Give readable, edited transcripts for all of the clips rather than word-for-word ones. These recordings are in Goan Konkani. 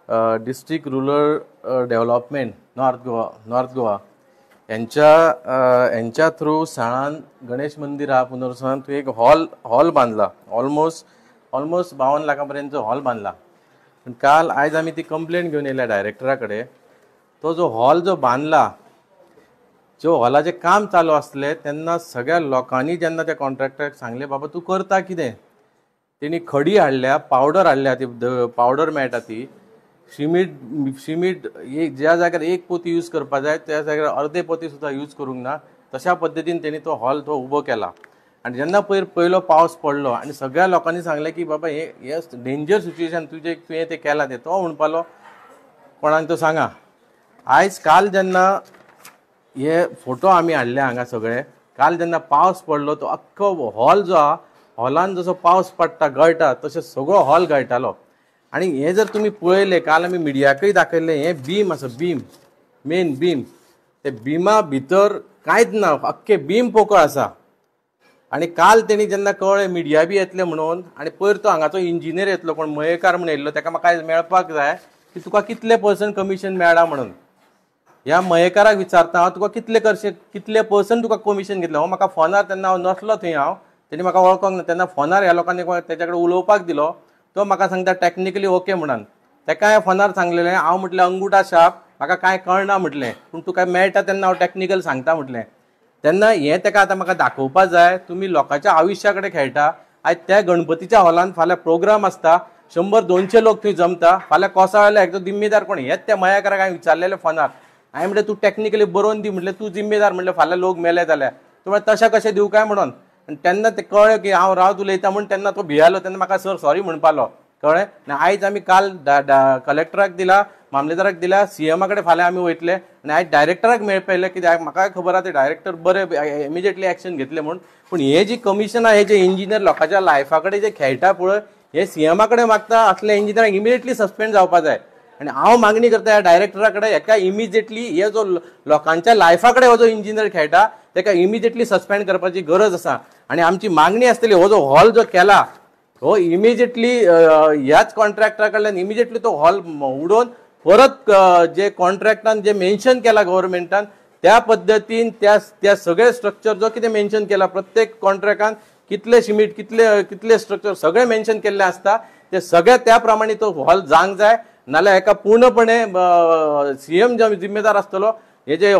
District rural development north Goa यांच्या थ्रू साळान गणेश मंदिर हा पुनर्वसन थंय एक हॉल बांदला. ऑलमोस्ट 52 लाखां पर्यंत हॉल बांदला. पण काल आयज आमी ती कंप्लेन घेवन येयल्या डायरेक्टरा कडेन. तो जो हॉल जो बांदला, जो हॉलाचें काम चालू आसलें तेन्ना सगळ्या लोकांनी जेन्ना त्या कॉन्ट्रॅक्टराक सांगलें, बाबा तूं करता कितें, तेणी खडी हाडल्या, पावडर हाडल्या, ती पावडर मेळटा ती, शिमीट एक ज्या जाग्यार एक पोती यूज करपा जाय त्या जाग्यार अर्दे पोती सुद्दां यूज करूंक ना, तशा पद्दतीन तेणी तो हॉल तो उबो केला. आनी जेन्ना पयर पयलो पावस पडलो आनी सगळ्या लोकांनी सांगलें की बाबा हे डेंजर सिच्युएशन, तुजें तुवें तें केलां तें, तो म्हणपालो कोणाक तो सांगा. आयज काल जेन्ना हे फोटो आमी हाडले हांगा सगळे, काल जेन्ना पावस पडलो तो अख्खो हॉल जो आहा, हॉलान जसो पावस पडटा गळटा तशें सगळो हॉल गळटालो. आनी हें जर तुमी पळयलें, काल आमी मिडियाकय दाखयल्लें, हें बीम आसा, बीम मेन बीम, ते बिमा भितर कांयच ना, अख्खे बीम पोकळ आसा. आनी काल तेणी जेन्ना कळ्ळें मिडिया बी येतलें म्हणून, आनी पयर तो हांगाचो इंजिनियर येतलो कोण मयेकार म्हण येयल्लो, ताका म्हाका आयज मेळपाक जाय की तुका कितले पर्संट कमिशन मेळ्ळा म्हणून. ह्या मयेकाराक विचारता हांव, तुका कितले पर्संट तुका कमिशन घेतलें. हो म्हाका फोनार, तेन्ना हांव नासलो थंय, हांव तेणी म्हाका वळखोंक ना, तेन्ना फोनार ह्या लोकांनी तेच्या कडेन उलोवपाक दिलो, तो म्हाका सांगता टॅक्निकली ओके म्हणून. तेका हांवें फोनार सांगलेलें, हांव म्हटलें अंगुठा शाप, म्हाका कांय कळना म्हटलें, पूण तुका मेळटा तेन्ना हांव टॅक्निकल सांगता म्हटलें. तेन्ना हें तेका आतां म्हाका दाखोवपा जाय, तुमी लोकांच्या आयुश्या कडेन खेळटा. आयज त्या गणपतीच्या हॉलान फाल्यां प्रोग्राम आसता, 100-200 लोक थंय जमता, फाल्यां कोसळ्ळे एकदो जिम्मेदार कोण हेच त्या मयेकाराक हांवें विचारलेलें फोनार. हांवें म्हटलें तूं टॅक्निकली बरोवन दी, म्हटलें तूं जिम्मेदार, म्हटलें फाल्यां लोक मेले जाल्यार तूं म्हळ्यार तशें कशें दिवं काय म्हणून. आनी तेन्ना तें कळ्ळें की हांव रावत उलयता म्हूण, तेन्ना तो भियालो, तेन्ना म्हाका सर सॉरी म्हणपालो, कळ्ळें. आनी आयज आमी काल कलेक्टराक दिला, मामलेदाराक दिला, सीएमा कडेन फाल्यां आमी वयतले. आनी आयज डायरेक्टराक मेळपा कित्याक म्हाका खबर आसा ते डायरेक्टर बरे इमिजिएटली एक्शन घेतले म्हूण. पूण हे जी कमिशनां, हे जे इंजिनियर लोकांच्या लायफा कडेन जे खेळटा पळय, हे सीएमा कडेन मागता असले इंजिनियरांक इमिजिएटली सस्पेंड जावपा जाय. आनी हांव मागणी करता ह्या डायरेक्टरा कडेन, हेका इमिजिएटली हे जो लोकांच्या लायफा कडेन हो जो इंजिनियर खेळटा तेका इमिजिएटली सस्पेंड करपाची गरज आसा. आनी आमची मागणी आसतली, हो जो हॉल जो केला हो इमिजिएटली ह्याच कॉन्ट्रॅक्टरा कडल्यान इमिजिएटली तो हॉल उडोवन परत जे कॉन्ट्रॅक्टान जे मेन्शन केला गव्हर्मेंटान त्या पद्दतीन त्या सगळे स्ट्रक्चर जो कितें मेन्शन केला, प्रत्येक कॉन्ट्रॅक्टान कितले शिमीट कितले स्ट्रक्चर सगळे मेन्शन केल्ले आसता, ते सगळे त्या प्रमाणे तो हॉल जावंक जाय. नाल्यार हेका पूर्णपणे सीएम जिम्मेदार आसतलो, हे जे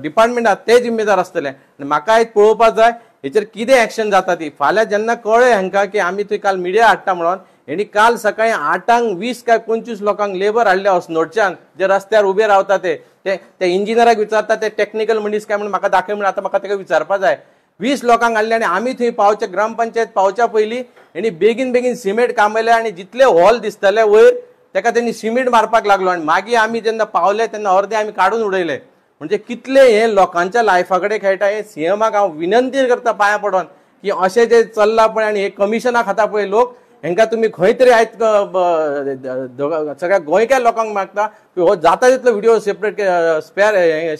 डिपार्टमेंट आसा ते जिम्मेदार आसतले. आनी म्हाका आयज पळोवपाक जाय हेचेर कितें एक्शन जाता ती. फाल्यां जेन्ना कळ्ळें हांकां की आमी थंय काल मिडिया हाडटा म्हणून, हेणी काल सकाळी 8:20 काय 25 लोकांक लेबर हाडले अस्नोडच्यान, जे रस्त्यार उबे रावता ते ते इंजिनियराक विचारता ते टॅक्निकल मनीस काय म्हणून म्हाका दाखय म्हणून, आतां म्हाका तेका विचारपा जाय. 20 लोकांक हाडले आनी आमी थंय पावचे, ग्रामपंचायत पावच्या पयलीं हेणी बेगीन बेगीन सिमेंट कामयले आनी जितले हॉल दिसतले वयर तेका तेणी सिमेंट मारपाक लागलो. आनी मागीर आमी जेन्ना पावले तेन्ना अर्दे आमी काडून उडयले. म्हणजे कितले हे लोकांच्या लायफा कडेन खेळटा. हे सीएमाक हांव विनंती करता पांयां पडोन की अशें जे चल्लां पळय आनी हे कमिशना खाता पळय लोक, हेंकां तुमी खंय तरी आयज सगळ्या गोंयकार लोकांक मागता की हो जाता तितलो व्हिडिओ सेपरेट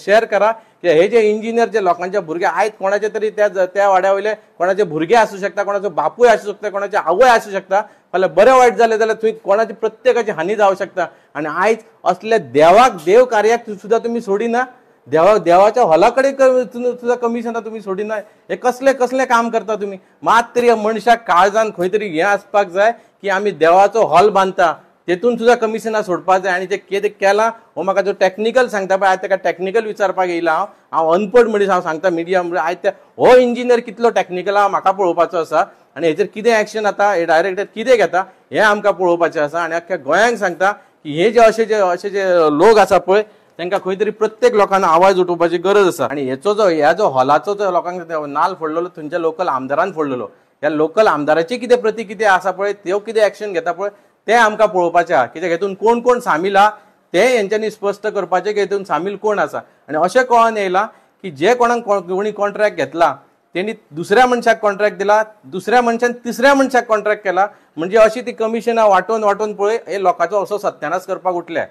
शेअर करा की हे जे इंजिनियर जे लोकांचे भुरगे आयज कोणाचे तरी त्या वाड्या वयले कोणाचे भुरगे आसूं शकता, कोणाचो बापूय आसूं शकता, कोणाचे आवय आसूं शकता, फाल्यां बरें वायट जालें जाल्यार थंय कोणाची प्रत्येकाची हानी जावं शकता. आनी आयज असले देवाक देव कार्याक सुद्दां तुमी सोडिना, देवाच्या हॉला कडेन सुद्दां कमिशनां तुमी सोडिना. हे कसले कसले काम करता तुमी. मात तरी मनशाक काळजान खंय तरी हें आसपाक जाय की आमी देवाचो हॉल बांदता तेतून सुद्दां कमिशनां सोडपाक जाय. आनी जें कितें केलां हो म्हाका जो टॅक्निकल सांगता पळय, आयज ताका टॅक्निकल विचारपाक येयला हांव, हांव अनपड मनीस, हांव सांगता मिडिया म्हणजे आयज ते हो इंजिनियर कितलो टॅक्निकल आहा म्हाका पळोवपाचो आसा. आनी हेचेर कितें एक्शन आतां हे डायरेक्टर कितें घेता हें आमकां पळोवपाचें आसा. आनी अख्ख्या गोंयांक सांगता की हे जे अशे जे लोक आसा पळय तांकां खंय तरी प्रत्येक लोकांना आवाज उठोवपाची गरज आसा. आनी हेचो जो ह्या जो हॉलाचो जो लोकांक नाल फोडलेलो थंयच्या लोकल आमदारान फोडलेलो, ह्या लोकल आमदाराची कितें प्रतिक्रिया आसा पळय, त्यो कितें एक्शन घेता पळय तें आमकां पळोवपाचें आसा. कित्याक हेतून कोण कोण सामील आहा तें हेंच्यांनी स्पश्ट करपाचें की हेतून सामील कोण आसा. आनी अशें कळोन येयलां की जे कोणाक कोणी कॉन्ट्रॅक्ट घेतला तेणी दुसऱ्या मनशाक कॉन्ट्रॅक्ट दिला, दुसऱ्या मनशान तिसऱ्या मनशाक कॉन्ट्रॅक्ट केला, म्हणजे अशी ती कमिशनां वांटून वांटून पळय हे लोकांचो असो सत्यानाश करपाक उठल्या.